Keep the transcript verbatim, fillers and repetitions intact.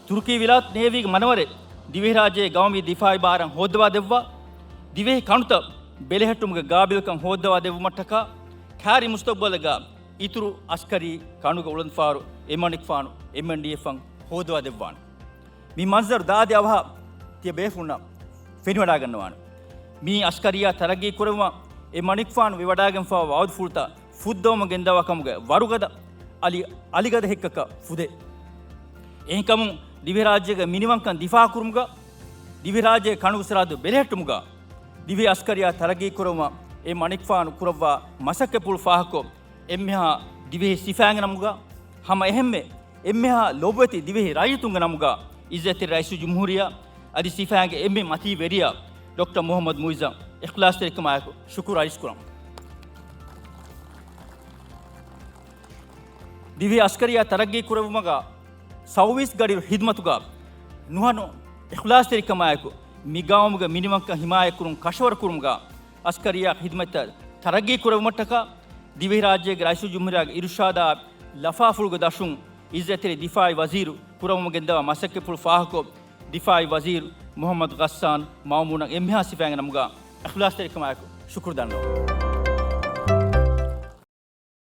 ތުރުކީ ވިލާތު ނޭވީގެ މަނަވަރެއް ދިވެހިރާއްޖޭގެ ގައުމީ ދިފާއީ ބާރަށް ހޯއްދަވާ ދެއްވާ، ދިވެހި ކަނުތައް ބެލެހެއްޓުމުގެ ގާބިލްކަން ހޯއްދަވާ ދެއްވުމަށްޓަކާ، ކާރި މުސްތަގްބަލްގަ އިތުރު އަސްކަރީ ކަނުގަ އުޅަނދުފާރު އެމަނިކުފާނު އެމްއެންޑީއެފްއަށް ހޯދަވާ ދެއްވާނެ. މި މަންޒަރު ދާދި އަވަހަށް ތިޔަ ބޭފުޅުންނަށް ފެނިވަޑާގަންނަވާނެ. މީ އަސްކަރިއްޔާ ތަރައްގީ ކުރެއްވުމަށް އެ މަނިކުފާނު ވެވަޑާގެންފާވާ ވައުދުފުޅުތައް ފުއްދަވަމުން ގެންދަވާ ކަމުގެ ވަރުގަދަ އަލި، އަލިގަދަ ހެއްކަކަށް ފުދޭ. އެހެންކަމުން ދިވެހިރާއްޖޭގެ މިނިވަންކަން ދިފާއުކުރުމުގަ، ދިވެހިރާއްޖޭގެ ކަނުގެ ސަރަހައްދު ބެލެހެއްޓުމުގަ، ދިވެހި އަސްކަރިއްޔާ ތަރައްގީ ކުރެއްވުމަށް އެ މަނިކުފާނު ކުރައްވާ މަސައްކަތްޕުޅު ފާހަގަކޮށް، އެންމެހާ ދިވެހި ސިފައިންގެ ނަމުގަ، ހަމަ އެހެންމެ އެންމެހާ ލޮބުވެތި ދިވެހި ރައްޔިތުންގެ ނަމުގަ، އިއްޒަތްތެރި ރައީސުލްޖުމްހޫރިއްޔާ އަދި ސިފައިންގެ އެންމެ މަތީ ވެރިޔާ ޑޮކްޓަރ މުހައްމަދު މުއިއްޒަށް އިޚްލާޞްތެރިކަމާއެކު ޝުކުރު އަރިސްކުރަން. ދިވެހި އަސްކަރިއްޔާ ތަރައްގީ ކުރެއްވުމުގަ ސައުވީސް ގަޑި ޚިދުމަތުގަ ނުހަނު އިޚްލާޞްތެރިކަމާއެކު މި ގައުމުގެ މިނިވަންކަން ހިމާޔަތްކުރުން ކަށަވަރުކުރުމުގަ އަސްކަރިއްޔާ ޚިދުމަތްތައް ތަރައްގީ ކުރެއްވުމަށްޓަކާ، ދިވެހިރާއްޖޭގެ ރައީސުލްޖުމްހޫރިއްޔާގެ އިރުޝާދާ ލަފާފުޅުގެ ދަށުން އިއްޒަތްތެރި ދިފާއީ ވަޒީރު ކުރައްވަމުން ގެންދަވާ މަސައްކަތްޕުޅު ފާހަގަކޮށް، ދިފާއީ ވަޒީރު މުހައްމަދު ޣައްސާން މައުމޫނަށް އެންމެހާ ސިފައިންގެ ނަމުގަ އިޚްލާޞްތެރިކަމާއެކު ޝުކުރު ދަންނަވަން.